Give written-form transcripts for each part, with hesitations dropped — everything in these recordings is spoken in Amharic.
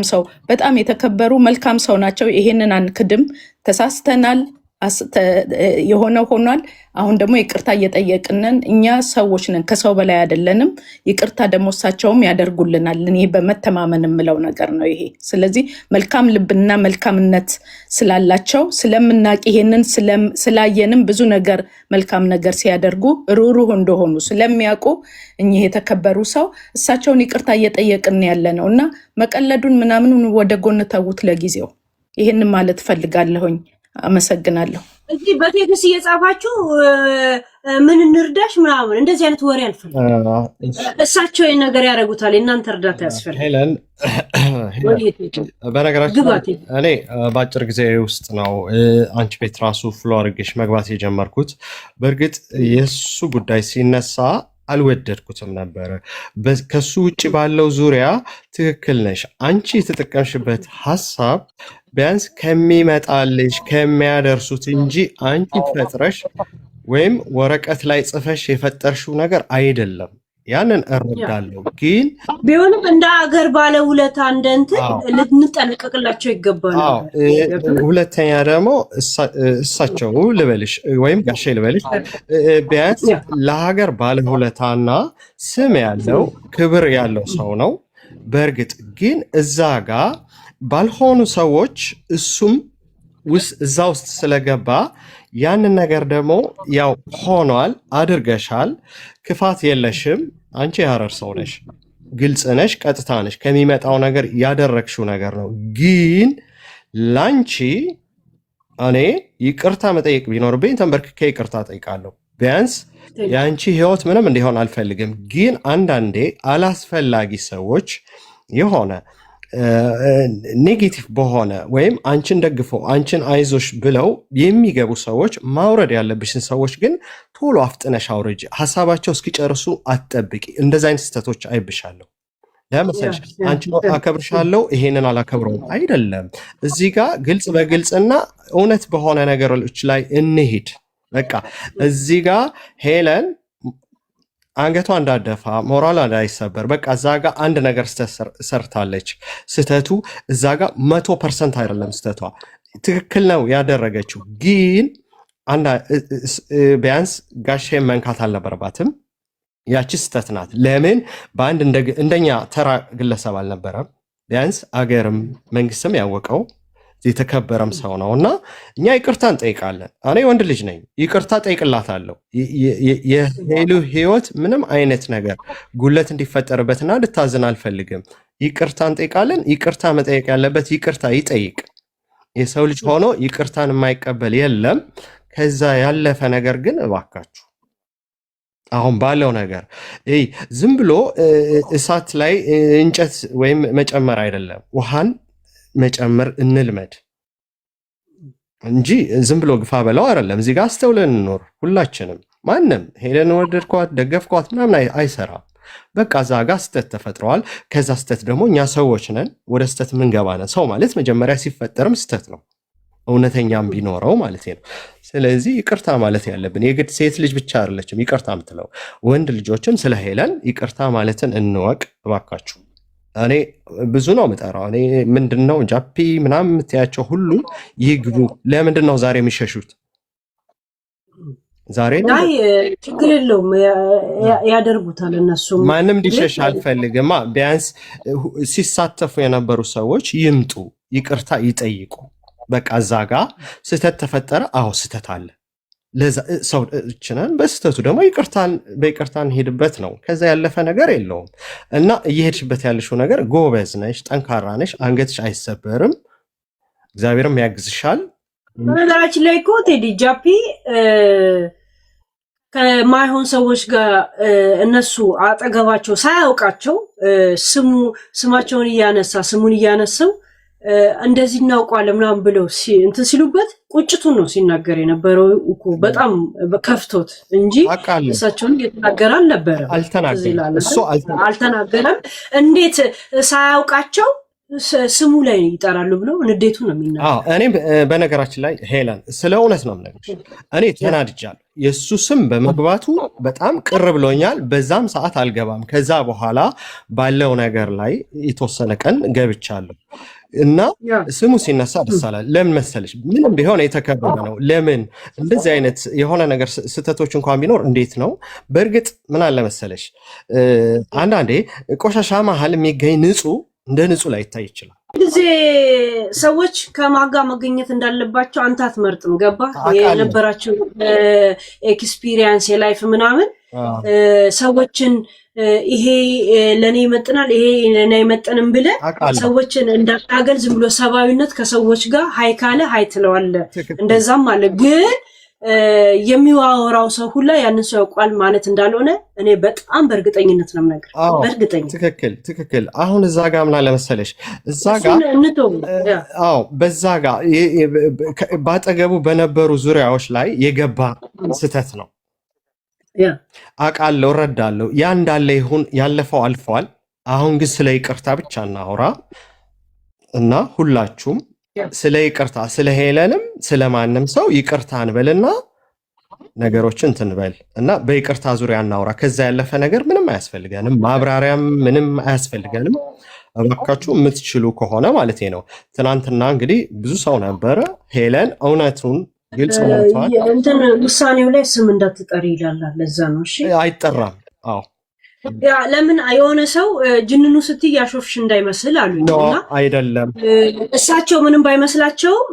ሰው፣ በጣም የተከበሩ መልካም ሰው ናቸው። ይሄንን አንክድም። ተሳስተናል። የሆነ ሆኗል። አሁን ደግሞ ይቅርታ እየጠየቅንን፣ እኛ ሰዎች ነን፣ ከሰው በላይ አይደለንም። ይቅርታ ደግሞ እሳቸውም ያደርጉልናል። እኔ በመተማመን የምለው ነገር ነው ይሄ። ስለዚህ መልካም ልብና መልካምነት ስላላቸው ስለምናቅ፣ ይሄንን ስላየንም፣ ብዙ ነገር መልካም ነገር ሲያደርጉ ሩሩህ እንደሆኑ ስለሚያውቁ እኚህ የተከበሩ ሰው እሳቸውን ይቅርታ እየጠየቅን ያለ ነው እና መቀለዱን ምናምኑን ወደ ጎን ተዉት ለጊዜው። ይህንን ማለት እፈልጋለሁኝ። አመሰግናለሁ። እዚህ በ text እየጻፋችሁ ምን እንርዳሽ ምናምን እንደዚህ አይነት ወሬ አልፈልግም። እሳቸው ይህን ነገር ያደርጉታል። የእናንተ እርዳታ ያስፈልግ። ሄለን፣ በነገራችን ላይ እኔ በአጭር ጊዜ ውስጥ ነው አንቺ ቤት ራሱ follow አድርጌሽ መግባት የጀመርኩት። በእርግጥ የእሱ ጉዳይ ሲነሳ አልወደድኩትም ነበረ። ከሱ ውጭ ባለው ዙሪያ ትክክል ነሽ። አንቺ የተጠቀምሽበት ሀሳብ ቢያንስ ከሚመጣልሽ ከሚያደርሱት እንጂ አንቺ ፈጥረሽ ወይም ወረቀት ላይ ጽፈሽ የፈጠርሽው ነገር አይደለም። ያንን እረዳለሁ። ግን ቢሆንም እንደ አገር ባለ ውለታ እንደ እንትን ልንጠነቀቅላቸው ይገባል። ሁለተኛ ደግሞ እሳቸው ልበልሽ ወይም ጋሼ ልበልሽ፣ ቢያንስ ለሀገር ባለውለታና ስም ያለው ክብር ያለው ሰው ነው። በእርግጥ ግን እዛ ጋ ባልሆኑ ሰዎች እሱም እዛ ውስጥ ስለገባ ያንን ነገር ደግሞ ያው ሆኗል፣ አድርገሻል። ክፋት የለሽም። አንቺ የሀረር ሰው ነሽ፣ ግልጽ ነሽ፣ ቀጥታ ነሽ። ከሚመጣው ነገር ያደረግሽው ነገር ነው። ግን ላንቺ እኔ ይቅርታ መጠየቅ ቢኖርብኝ ተንበርክኬ ይቅርታ ጠይቃለሁ። ቢያንስ የአንቺ ህይወት ምንም እንዲሆን አልፈልግም። ግን አንዳንዴ አላስፈላጊ ሰዎች የሆነ negative በሆነ ወይም አንቺን ደግፈው አንቺን አይዞሽ ብለው የሚገቡ ሰዎች፣ ማውረድ ያለብሽን ሰዎች ግን ቶሎ አፍጥነሽ አውርጂ። ሀሳባቸው እስኪጨርሱ አትጠብቂ። እንደዚ አይነት ስህተቶች አይብሻለሁ። ለምሳሌ አንቺን አከብርሻለሁ፣ ይሄንን አላከብረውም አይደለም። እዚህ ጋር ግልጽ በግልጽና እውነት በሆነ ነገሮች ላይ እንሂድ። በቃ እዚህ ጋር ሄለን አንገቷ እንዳደፋ፣ ሞራሏ እንዳይሰበር፣ በቃ እዛ ጋ አንድ ነገር ስህተት ሰርታለች። ስህተቱ እዛ ጋ 100% አይደለም ስህተቷ፣ ትክክል ነው ያደረገችው። ግን ቢያንስ ጋሼን መንካት አልነበረባትም። ያቺ ስህተት ናት። ለምን በአንድ እንደኛ ተራ ግለሰብ አልነበረም። ቢያንስ አገርም መንግስትም ያወቀው የተከበረም ሰው ነው እና እኛ ይቅርታ እንጠይቃለን። እኔ ወንድ ልጅ ነኝ፣ ይቅርታ ጠይቅላታለሁ። የሄሉ ህይወት ምንም አይነት ነገር ጉለት እንዲፈጠርበትና እንድታዝን አልፈልግም። ይቅርታ እንጠይቃለን። ይቅርታ መጠየቅ ያለበት ይቅርታ ይጠይቅ። የሰው ልጅ ሆኖ ይቅርታን የማይቀበል የለም። ከዛ ያለፈ ነገር ግን እባካችሁ አሁን ባለው ነገር ዝም ብሎ እሳት ላይ እንጨት ወይም መጨመር አይደለም፣ ውሃን መጨመር እንልመድ እንጂ ዝም ብሎ ግፋ በለው አይደለም። እዚህ ጋር አስተውለን እንኖር ሁላችንም። ማንም ሄለን ወደድኳት ደገፍኳት ምናምን አይሰራም። በቃ እዛ ጋር ስህተት ተፈጥረዋል። ከዛ ስህተት ደግሞ እኛ ሰዎች ነን፣ ወደ ስህተት ምንገባ ነን። ሰው ማለት መጀመሪያ ሲፈጠርም ስህተት ነው፣ እውነተኛም ቢኖረው ማለት ነው። ስለዚህ ይቅርታ ማለት ያለብን የግድ ሴት ልጅ ብቻ አይደለችም ይቅርታ የምትለው፣ ወንድ ልጆችም ስለ ሄለን ይቅርታ ማለትን እንወቅ እባካችሁ። እኔ ብዙ ነው የምጠራው። እኔ ምንድን ነው ጃፒ ምናምን የምትያቸው ሁሉ ይግቡ። ለምንድን ነው ዛሬ የሚሸሹት? ዛሬ ነው አይ ችግር የለውም፣ ያደርጉታል እነሱም። ማንም እንዲሸሽ አልፈልግማ። ቢያንስ ሲሳተፉ የነበሩ ሰዎች ይምጡ፣ ይቅርታ ይጠይቁ። በቃ እዛ ጋ ስህተት ተፈጠረ። አዎ ስህተት አለ። ለዛ ሰው ችነን በስህተቱ ደግሞ ይቅርታን በይቅርታ እንሄድበት ነው። ከዛ ያለፈ ነገር የለውም። እና እየሄድሽበት ያለሽው ነገር ጎበዝ ነሽ፣ ጠንካራ ነሽ፣ አንገትሽ አይሰበርም፣ እግዚአብሔርም ያግዝሻል። በነገራችን ላይ እኮ ቴዲ፣ ጃፒ ከማይሆን ሰዎች ጋር እነሱ አጠገባቸው ሳያውቃቸው ስሙ ስማቸውን እያነሳ ስሙን እያነሳው እንደዚህ እናውቀዋለን ምናምን ብለው እንትን ሲሉበት ቁጭቱን ነው ሲናገር የነበረው እኮ፣ በጣም ከፍቶት እንጂ አውቃለሁ። እሳቸውን እየተናገረ አልነበረም። ትዝ አልተናገረም ይልሃል እሱ አይደል? አልተናገረም። እንዴት ሳያውቃቸው ስሙ ላይ ይጠራሉ ብሎ ንዴቱ ነው አዎ የሚናገር። እኔም በነገራችን ላይ ሄለን ስለ እውነት ነው የምነግርሽ፣ እኔ ተናድጃለሁ። የእሱ ስም በመግባቱ በጣም ቅር ብሎኛል። በዛም ሰዓት አልገባም። ከዛ በኋላ ባለው ነገር ላይ የተወሰነ ቀን ገብቻለሁ እና ስሙ ሲነሳ ደስ አላል። ለምን መሰለሽ? ምንም ቢሆን የተከበረ ነው። ለምን እንደዚህ አይነት የሆነ ነገር ስህተቶች እንኳን ቢኖር እንዴት ነው? በእርግጥ ምን አለ መሰለሽ፣ አንዳንዴ ቆሻሻ መሀል የሚገኝ ንጹህ እንደ ንጹህ ላይታይ ይችላል። ጊዜ ሰዎች ከማጋ መገኘት እንዳለባቸው አንተ አትመርጥም። ገባ? አውቃለሁ። የነበራቸው experience የ life ምናምን ሰዎችን ይሄ ለእኔ ይመጥናል፣ ይሄ ለእኔ አይመጥንም ብለህ ሰዎችን እንዳታገል ዝም ብሎ ሰብአዊነት ከሰዎች ጋር hi ካለ hi ትለዋለህ። እንደዛም አለ። ግን የሚዋወራው ሰው ሁላ ያንን ሰው ያውቋል ማለት እንዳልሆነ እኔ በጣም በእርግጠኝነት ነው የምነግርህ። በእርግጠኝነት። ትክክል። አሁን እዛ ጋ ምን አለ መሰለሽ፣ እዛ ጋ እሱን እንተው። አዎ፣ በዛ ጋ ባጠገቡ በነበሩ ዙሪያዎች ላይ የገባ ስህተት ነው። አውቃለሁ፣ እረዳለሁ። ያ እንዳለ ይሁን፣ ያለፈው አልፈዋል። አሁን ግን ስለ ይቅርታ ብቻ እናውራ እና ሁላችሁም ስለ ይቅርታ፣ ስለ ሄለንም ስለ ማንም ሰው ይቅርታ እንበልና ነገሮችን እንትን እንበል እና በይቅርታ ዙሪያ እናውራ። ከዛ ያለፈ ነገር ምንም አያስፈልገንም፣ ማብራሪያም ምንም አያስፈልገንም። እባካችሁ የምትችሉ ከሆነ ማለት ነው። ትናንትና እንግዲህ ብዙ ሰው ነበረ። ሄለን እውነቱን ግልጽ ሆኗል። እንትን ውሳኔው ላይ ስም እንዳትጠሪ ይላል። ለዛ ነው። እሺ። አይጠራም። አዎ። Yeah፣ ለምን የሆነ ሰው ጅንኑ ስትይ ያሾፍሽ እንዳይመስል አሉኝ። No። እና አይደለም። እሳቸው ምንም ባይመስላቸውም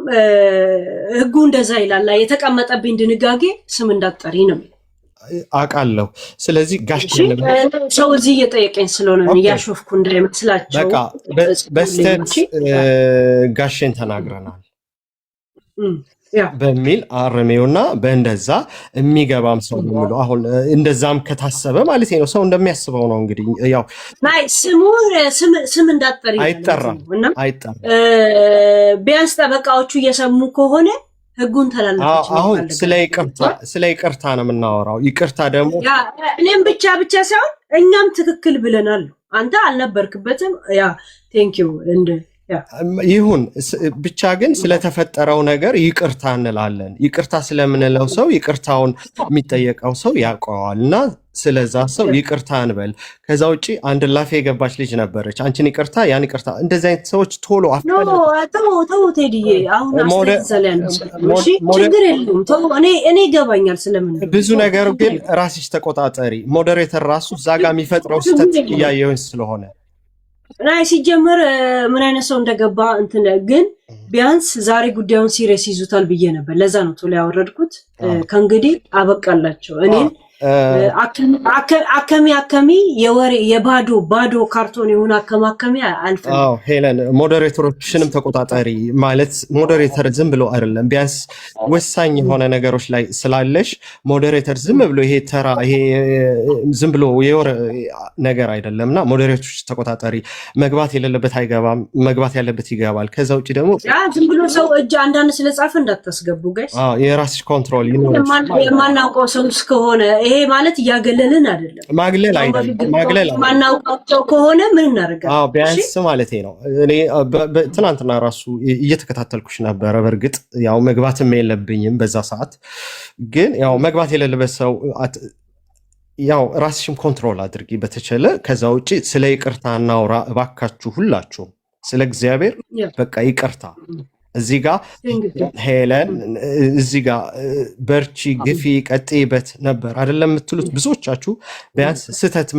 ህጉ እንደዛ ይላል። የተቀመጠብኝ ድንጋጌ ስም እንዳትጠሪ ነው የሚለው። አውቃለሁ። ስለዚህ ጋሽ እሺ፣ ሰው እዚህ እየጠየቀኝ ስለሆነ ነው፣ እያሾፍኩ እንዳይመስላቸው። በቃ በስተት ጋሼን ተናግረናል በሚል አርሜውና በእንደዛ የሚገባም ሰው ነው የሚለው። አሁን እንደዛም ከታሰበ ማለት ነው፣ ሰው እንደሚያስበው ነው እንግዲህ ያው። ናይ ስሙ ስም እንዳትጠሪ ይላል። አይጠራም። እና አይጠራም። ቢያንስ ጠበቃዎቹ እየሰሙ ከሆነ ህጉን ተላለፈች። አሁን ስለ ይቅርታ ነው የምናወራው። ይቅርታ ደግሞ እኔም ብቻ ብቻ ሳይሆን እኛም ትክክል ብለናል። አንተ አልነበርክበትም። Yeah, thank you እንደ yeah። ይሁን ብቻ ግን ስለተፈጠረው ነገር ይቅርታ እንላለን። ይቅርታ ስለምንለው ሰው ይቅርታውን የሚጠየቀው ሰው ያውቀዋል እና ስለዛ ሰው ይቅርታ እንበል። ከዛ ውጭ አንድ ላፌ የገባች ልጅ ነበረች። አንቺን ይቅርታ ያን ይቅርታ፣ እንደዚህ አይነት ሰዎች ቶሎ No፣ ተው ተው ቴዲዬ፣ አሁን አስተያየት እዛ ላይ አንሰጥም። እሺ፣ ችግር የለውም ተው። እኔ ይገባኛል ስለምን ብዙ ነገር ግን ራስሽ ተቆጣጠሪ። Moderator ራሱ እዛ ጋር የሚፈጥረው ስህተት እያየሁኝ ስለሆነ። ናይ ሲጀመር ምን አይነት ሰው እንደገባ እንትን ግን ቢያንስ ዛሬ ጉዳዩን serious ይዙታል ብዬ ነበር። ለዛ ነው ቶሎ ያወረድኩት። ከእንግዲህ አበቃላቸው። እኔን አከሚ አከሚ የወሬ የባዶ ባዶ ካርቶን የሆነ አከማከሚ አልፈልግም። ሄለን፣ moderator ኦችሽንም ተቆጣጠሪ። ማለት moderator ዝም ብሎ አይደለም፣ ቢያንስ ወሳኝ የሆነ ነገሮች ላይ ስላለሽ moderator ዝም ብሎ ይሄ ተራ ይሄ ዝም ብሎ የወሬ ነገር አይደለም እና moderator ኦች ተቆጣጠሪ። መግባት የሌለበት አይገባም፣ መግባት ያለበት ይገባል። ከዛ ውጭ ደግሞ ዝም ብሎ ሰው እጅ አንዳንድ ስለጻፈ እንዳታስገቡ guys። የራስሽ control ይኖርሽ። የማናውቀው ሰው እስከሆነ ይሄ ማለት እያገለልን አይደለም። ማግለል አይደለም፣ ማግለል አይደለም። ማናውቃቸው ከሆነ ምን እናደርጋለን? አዎ፣ ቢያንስ ማለት ነው። እኔ ትናንትና ራሱ እየተከታተልኩሽ ነበረ። በእርግጥ ያው መግባትም የለብኝም በዛ ሰዓት፣ ግን ያው መግባት የሌለበት ሰው ያው ራስሽም control አድርጊ በተቻለ። ከዛ ውጭ ስለ ይቅርታ እናውራ እባካችሁ ሁላችሁም፣ ስለ እግዚአብሔር በቃ ይቅርታ። እዚህ ጋ ሄለን እዚህ ጋ በርቺ፣ ግፊ፣ ቀጥይበት ነበር አይደለም የምትሉት ብዙዎቻችሁ። ቢያንስ ስህተት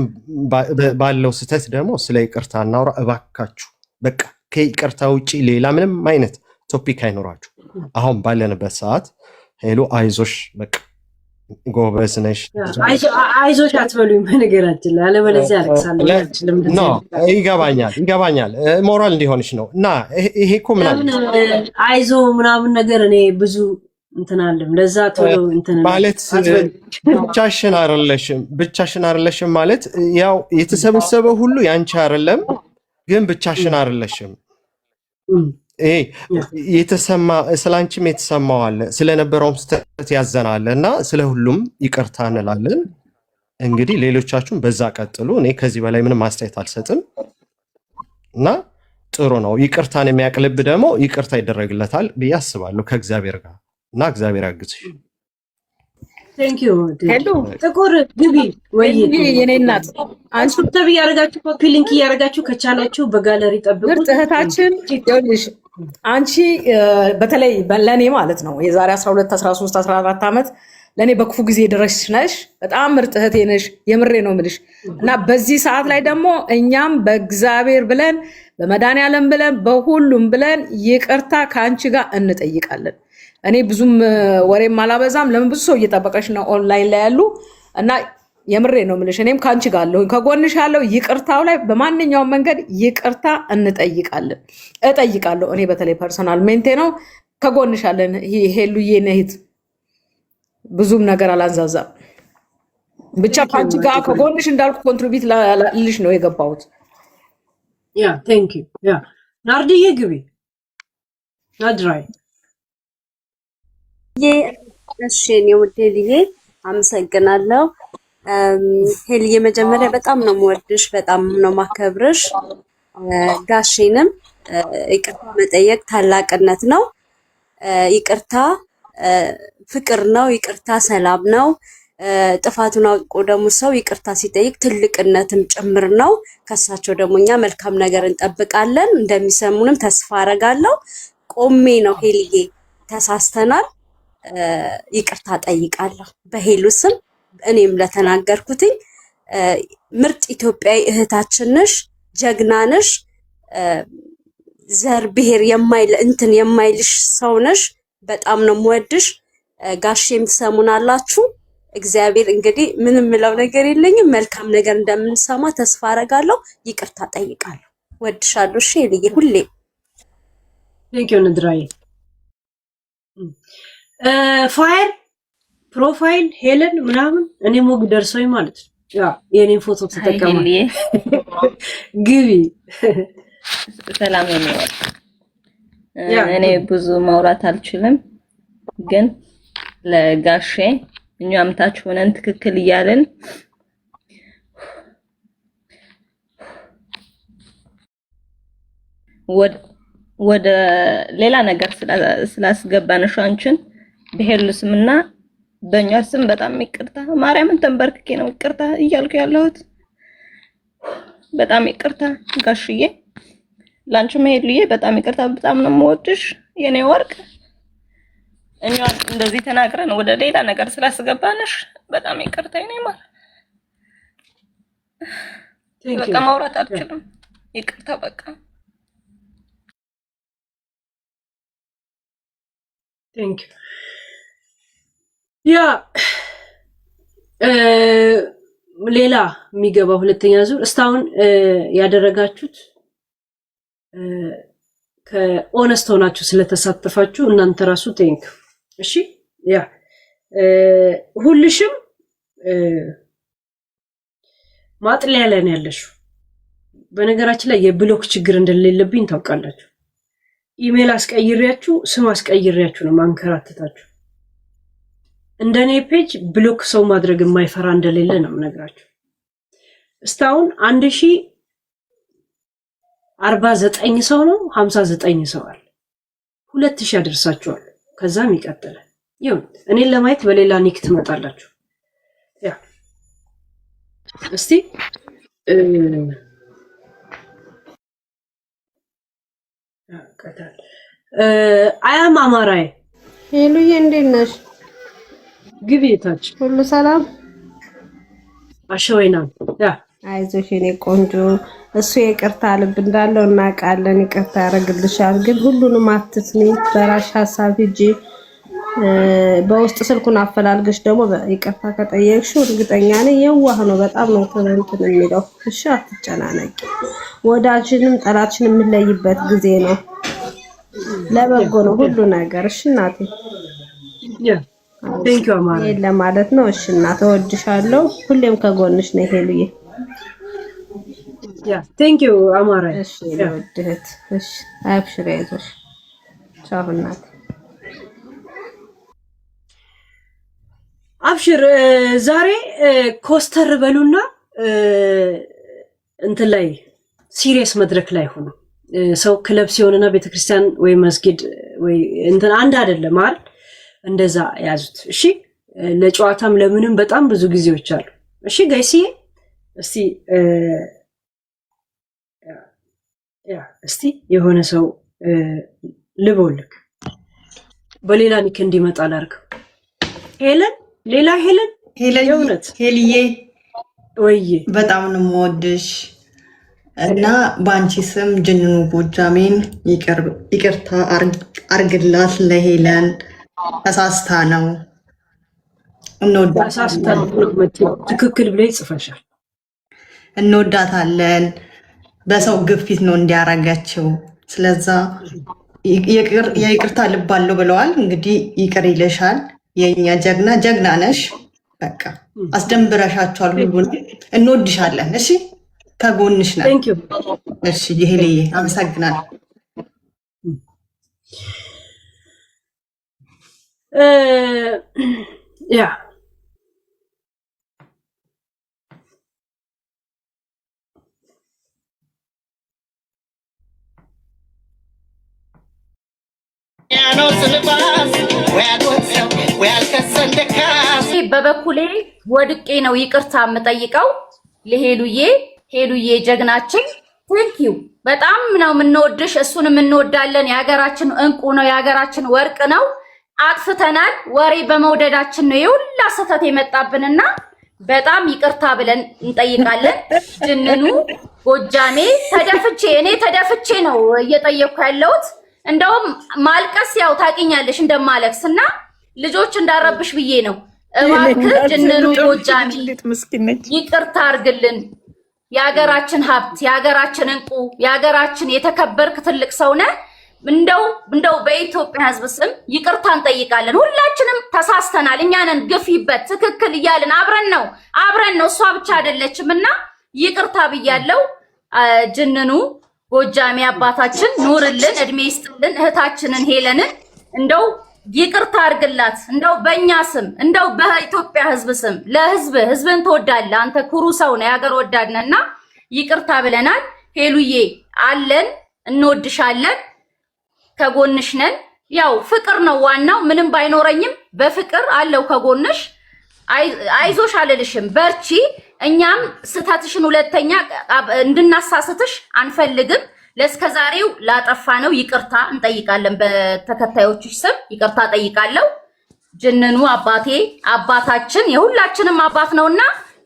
ባለው ስህተት ደግሞ ስለ ይቅርታ እናውራ እባካችሁ። በቃ ከይቅርታ ውጭ ሌላ ምንም አይነት topic አይኖራችሁ። አሁን ባለንበት ሰዓት ሄሉ አይዞሽ፣ በቃ ጎበዝ ነሽ። አይዞሽ አትበሉኝ በነገራችን ላይ፣ አለበለዚያ አለቅሳለሁ። አልችልም። No፣ ይገባኛል፣ ይገባኛል። ሞራል እንዲሆንሽ ነው። እና ይሄ እኮ ምናምን አይዞ ምናምን ነገር እኔ ብዙ እንትን አለም፣ ለዛ ቶሎ እንትን ማለት ብቻሽን አይደለሽም፣ ብቻሽን አይደለሽም ማለት ያው የተሰበሰበ ሁሉ ያንቺ አይደለም፣ ግን ብቻሽን አይደለሽም። ይሄ የተሰማ ስለ አንቺም የተሰማው አለ፣ ስለነበረውም ስህተት ያዘናለ እና ስለ ሁሉም ይቅርታ እንላለን። እንግዲህ ሌሎቻችሁም በዛ ቀጥሉ። እኔ ከዚህ በላይ ምንም አስተያየት አልሰጥም እና ጥሩ ጥሩ ነው። ይቅርታን የሚያቅ ልብ ደግሞ ይቅርታ ይደረግለታል ብዬ አስባለሁ ከእግዚአብሔር ጋር እና እግዚአብሔር ያግዝሽ። Thank you። ሄሉ። ጥቁር ግቢ ወይ። የኔ እናት አንቺ tap እያደረጋችሁ፣ copy link እያደረጋችሁ፣ ከቻላችሁ በጋለሪ ጠብቁት። ምርጥ እህታችን፣ ይኸውልሽ አንቺ በተለይ ለእኔ ማለት ነው የዛሬ 12፣ 13፣ 14 ዓመት ለእኔ በክፉ ጊዜ የደረስሽ ነሽ። በጣም ምርጥ እህቴ ነሽ። የምሬ ነው የምልሽ። እና በዚህ ሰዓት ላይ ደግሞ እኛም በእግዚአብሔር ብለን፣ በመድኃኒዓለም ብለን፣ በሁሉም ብለን ይቅርታ ከአንቺ ጋር እንጠይቃለን። እኔ ብዙም ወሬም አላበዛም። ለምን ብዙ ሰው እየጠበቀሽ ነው ኦንላይን ላይ ያሉ። እና የምሬ ነው የምልሽ። እኔም ከአንቺ ጋር አለሁኝ፣ ከጎንሽ ያለው ይቅርታው ላይ በማንኛውም መንገድ ይቅርታ እንጠይቃለን፣ እጠይቃለሁ። እኔ በተለይ personal ሜንቴ ነው፣ ከጎንሽ አለን። ሄሉዬ ነሂት ብዙም ነገር አላንዛዛም። ብቻ ከአንቺ ጋር ከጎንሽ እንዳልኩ contribute ልልሽ ነው የገባሁት። Yeah, thank you። Yeah፣ ናርድዬ ግቢ፣ ናድራይ። እሺ እኔ ውዴ ልዬ አመሰግናለሁ። ሄልዬ መጀመሪያ በጣም ነው የምወድሽ፣ በጣም ነው ማከብርሽ። ጋሼንም ይቅርታ መጠየቅ ታላቅነት ነው። ይቅርታ ፍቅር ነው። ይቅርታ ሰላም ነው። ጥፋቱን አውቆ ደግሞ ሰው ይቅርታ ሲጠይቅ ትልቅነትም ጭምር ነው። ከሳቸው ደግሞ እኛ መልካም ነገር እንጠብቃለን። እንደሚሰሙንም ተስፋ አረጋለሁ። ቆሜ ነው ሄልዬ፣ ተሳስተናል፣ ይቅርታ ጠይቃለሁ በሄሉ ስም እኔም ለተናገርኩትኝ። ምርጥ ኢትዮጵያዊ እህታችን ነሽ፣ ጀግና ነሽ፣ ዘር ብሔር የማይል እንትን የማይልሽ ሰው ነሽ። በጣም ነው የምወድሽ። ጋሼም ትሰሙናላችሁ። እግዚአብሔር እንግዲህ ምንም ምለው ነገር የለኝም። መልካም ነገር እንደምንሰማ ተስፋ አረጋለሁ። ይቅርታ ጠይቃለሁ። ወድሻለሁ። እሺ ሄልዬ ሁሌ። Thank you ንድራይ። Fire profile ሄለን ምናምን እኔ ሞግ ደርሶኝ ማለት ነው። Yeah፣ የኔን ፎቶ ተጠቀማል። ግቢ። ሰላም ነው። እኔ ብዙ ማውራት አልችልም፣ ግን ለጋሼ እኛም ታች ሆነን ትክክል እያልን ወደ ሌላ ነገር ስላስገባንሽ አንቺን በሄሉ ስምና በእኛ ስም በጣም ይቅርታ። ማርያምን ተንበርክኬ ነው ይቅርታ እያልኩ ያለሁት። በጣም ይቅርታ ጋሽዬ፣ ላንቺም ሄሉዬ በጣም ይቅርታ። በጣም ነው የምወድሽ የኔ ወርቅ። እኛ እንደዚህ ተናግረን ወደ ሌላ ነገር ስላስገባንሽ በጣም ይቅርታ የኔ ማር። በቃ ማውራት አልችልም። ይቅርታ በቃ። Thank you። Yeah፣ ሌላ የሚገባ ሁለተኛ ዙር እስካሁን ያደረጋችሁት ከ honest ሆናችሁ ስለተሳተፋችሁ እናንተ ራሱ thank። እሺ፣ yeah፣ ሁልሽም ማጥለያ ላይ ነው ያለሽው። በነገራችን ላይ የ block ችግር እንደሌለብኝ ታውቃላችሁ። ኢሜል አስቀይሬያችሁ፣ ስም አስቀይሬያችሁ ነው ማንከራተታችሁ። እንደኔ page block ሰው ማድረግ የማይፈራ እንደሌለ ነው የምነግራችሁ። እስካሁን 1049 ሰው ነው፣ 59 ሰው አለ። 2000 ያደርሳችኋል። ከዛም ይቀጥላል። ይሁን፣ እኔን ለማየት በሌላ nick ትመጣላችሁ። Yeah፣ እስቲ አያም አማራዬ። ሄሉዬ እንዴት ነሽ? ግቢ የታች። ሁሉ ሰላም? አሸወይና፣ yeah። አይዞሽ የኔ ቆንጆ። እሱ የይቅርታ ልብ እንዳለው እናውቃለን። ይቅርታ ያደርግልሻል። ግን ሁሉንም አትስሚ፣ በራሽ ሀሳብ ሂጂ። በውስጥ ስልኩን አፈላልገሽ ደግሞ ይቅርታ ከጠየቅሽው እርግጠኛ ነኝ የዋህ ነው። በጣም ነው እንትን የሚለው። እሺ አትጨናነቂ። ወዳጅንም ጠላትሽን የምንለይበት ጊዜ ነው። ለበጎ ነው ሁሉ ነገር። እሺ እናቴ። Thank you አማራ። ይሄን ለማለት ነው። እሺ እናቴ፣ እወድሻለሁ። ሁሌም ከጎንሽ ነኝ ሄሉዬ። Yeah, thank you አማራ። እሺ ውድ እህት። እሺ አብሽሪ፣ አይዞሽ። ቻው እናቴ። አብሽር። ዛሬ ኮስተር በሉና እንትን ላይ serious መድረክ ላይ ሆኖ ሰው ክለብ ሲሆንና ቤተክርስቲያን ወይ መስጊድ ወይ እንትን አንድ አይደለም አይደል? እንደዛ ያዙት። እሺ ለጨዋታም ለምንም በጣም ብዙ ጊዜዎች አሉ። እሺ guys ዬ፣ እስቲ yeah እስቲ የሆነ ሰው ልቦልክ በሌላ nick እንዲመጣ ላድርገው። ሄለን፣ ሌላ ሄለን፣ የእውነት ሄልዬ ወይዬ በጣም ነው የምወድሽ እና በአንቺ ስም ጅንኑ ጎጃሜን ይቅርታ አርግላት ለሄለን፣ ተሳስታ ነው። ተሳስታ ነው የምትይው። ትክክል ብለሽ ጽፈሻል። እንወዳታለን። በሰው ግፊት ነው እንዲያረገችው። ስለዛ የይቅርታ ልብ አለው ብለዋል። እንግዲህ ይቅር ይልሻል። የእኛ ጀግና ጀግና ነሽ። በቃ አስደንብረሻቸዋል። ሁሉንም እንወድሻለን። እሺ ከጎንሽ ነን። Thank you። እሺ ይሄልዬ አመሰግናለሁ። Yeah በበኩሌ ወድቄ ነው ይቅርታ የምጠይቀው ለሄሉዬ። ሄሉዬ ጀግናችን፣ thank you፣ በጣም ነው የምንወድሽ፣ እሱንም እንወዳለን። የሀገራችን እንቁ ነው፣ የሀገራችን ወርቅ ነው። አጥፍተናል። ወሬ በመውደዳችን ነው የሁላ ስህተት የመጣብንና በጣም ይቅርታ ብለን እንጠይቃለን። ጅንኑ ጎጃሜ ተደፍቼ፣ እኔ ተደፍቼ ነው እየጠየቅኩ ያለሁት። እንደውም ማልቀስ ያው ታውቂኛለሽ እንደማለቅስ እና ልጆች እንዳረብሽ ብዬ ነው። እባክህ ጅንኑ ጎጃሜ ይቅርታ አድርግልን። የሀገራችን ሀብት፣ የሀገራችን እንቁ፣ የሀገራችን የተከበርክ ትልቅ ሰው ነህ። እንደው እንደው በኢትዮጵያ ሕዝብ ስም ይቅርታ እንጠይቃለን። ሁላችንም ተሳስተናል። እኛ ነን ግፊበት ትክክል እያልን አብረን ነው አብረን ነው፣ እሷ ብቻ አይደለችም። እና ይቅርታ ብያለው። ጅንኑ ጎጃሜ አባታችን ኑርልን፣ እድሜ ይስጥልን። እህታችንን ሄለንን እንደው ይቅርታ አድርግላት። እንደው በእኛ ስም እንደው በኢትዮጵያ ሕዝብ ስም ለሕዝብ ሕዝብን ትወዳለህ አንተ፣ ኩሩ ሰው ነህ፣ የሀገር ወዳድ ነህ እና ይቅርታ ብለናል። ሄሉዬ አለን፣ እንወድሻለን፣ ከጎንሽ ነን። ያው ፍቅር ነው ዋናው። ምንም ባይኖረኝም በፍቅር አለው ከጎንሽ። አይዞሽ አልልሽም፣ በርቺ። እኛም ስህተትሽን ሁለተኛ እንድናሳስትሽ አንፈልግም። ለእስከዛሬው ላጠፋ ነው ይቅርታ እንጠይቃለን። በተከታዮችሽ ስም ይቅርታ ጠይቃለሁ። ጅንኑ አባቴ አባታችን የሁላችንም አባት ነውና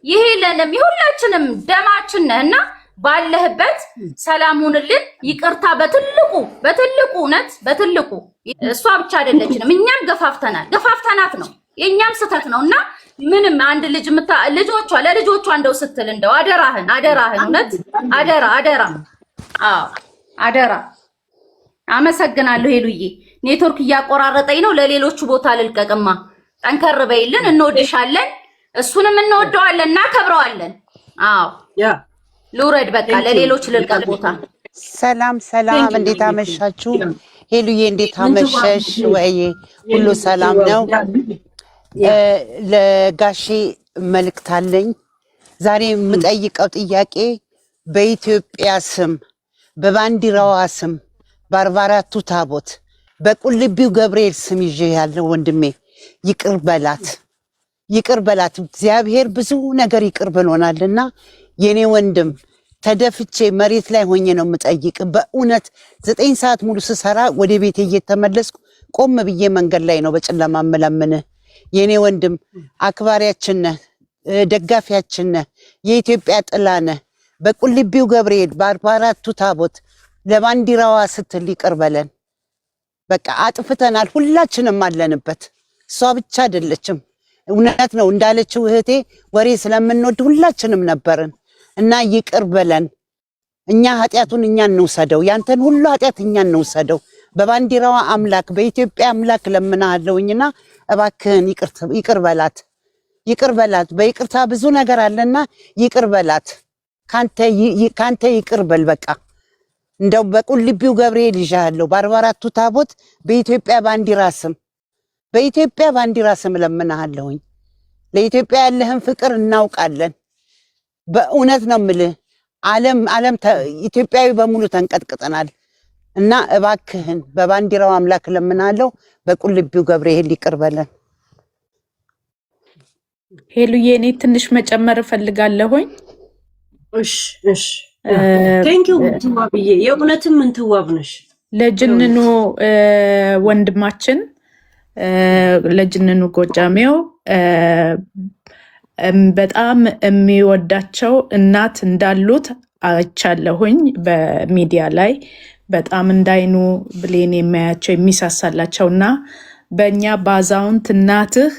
ይሄ ለንም የሁላችንም ደማችን ነህና ባለህበት ሰላም ሁንልን። ይቅርታ በትልቁ በትልቁ እውነት በትልቁ እሷ ብቻ አይደለችንም፣ እኛም ገፋፍተናል ገፋፍተናት ነው የእኛም ስህተት ነው እና ምንም አንድ ልጅ ልጆቿ ለልጆቿ እንደው ስትል እንደው አደራህን አደራህን እውነት አደራ አደራ አዎ አደራ። አመሰግናለሁ ሄሉዬ። ኔትወርክ እያቆራረጠኝ ነው። ለሌሎቹ ቦታ ልልቀቅማ። ጠንከር በይልን። እንወድሻለን። እሱንም እንወደዋለን፣ እናከብረዋለን። አዎ Yeah ልውረድ በቃ ለሌሎች ልልቀቅ ቦታ። ሰላም ሰላም፣ እንዴት አመሻችሁ? ሄሉዬ እንዴት አመሸሽ? ወይ ሁሉ ሰላም ነው? ለጋሼ መልእክት አለኝ። ዛሬ የምጠይቀው ጥያቄ በኢትዮጵያ ስም፣ በባንዲራዋ ስም፣ በ44ቱ ታቦት፣ በቁልቢው ገብርኤል ስም ይዤ ያለው ወንድሜ ይቅር በላት፣ ይቅር በላት። እግዚአብሔር ብዙ ነገር ይቅር ብሎናልና የኔ ወንድም ተደፍቼ መሬት ላይ ሆኜ ነው የምጠይቅ። በእውነት 9 ሰዓት ሙሉ ስሰራ ወደ ቤቴ እየተመለስኩ ቆም ብዬ መንገድ ላይ ነው በጨለማ የምለምንህ። የኔ ወንድም አክባሪያችን ነህ፣ ደጋፊያችን ነህ፣ የኢትዮጵያ ጥላ ነህ። በቁልቢው ገብርኤል በ44ቱ ታቦት ለባንዲራዋ ስትል ይቅር በለን። በቃ አጥፍተናል፣ ሁላችንም አለንበት። እሷ ብቻ አይደለችም። እውነት ነው እንዳለችው እህቴ፣ ወሬ ስለምንወድ ሁላችንም ነበርን እና ይቅር በለን። እኛ ኃጢአቱን እኛ እንውሰደው፣ ያንተን ሁሉ ኃጢአት እኛ እንውሰደው። በባንዲራዋ አምላክ በኢትዮጵያ አምላክ ለምናለሁኝና እባክህን ይቅር በላት፣ ይቅር በላት። በይቅርታ ብዙ ነገር አለና ይቅር በላት። ካንተ ይቅር በል በቃ። እንደው በቁልቢው ገብርኤል ይዣለሁ፣ በ44ቱ ታቦት በኢትዮጵያ ባንዲራ ስም፣ በኢትዮጵያ ባንዲራ ስም እለምንሃለሁኝ። ለኢትዮጵያ ያለህን ፍቅር እናውቃለን። በእውነት ነው የምልህ። ዓለም ኢትዮጵያዊ በሙሉ ተንቀጥቅጠናል። እና እባክህን በባንዲራው አምላክ እለምናለሁ፣ በቁልቢው ገብርኤል ይቅር በለን። ሄሉዬ፣ እኔ ትንሽ መጨመር እፈልጋለሁኝ። እሺ፣ thank you ምንትዋብዬ፣ የእውነትም ምንትዋብ ነሽ። ለጅንኑ ወንድማችን፣ ለጅንኑ ጎጃሜው በጣም የሚወዳቸው እናት እንዳሉት አይቻለሁኝ በሚዲያ ላይ፣ በጣም እንዳይኑ ብሌን የሚያያቸው፣ የሚሳሳላቸው። እና በእኛ በአዛውንት እናትህ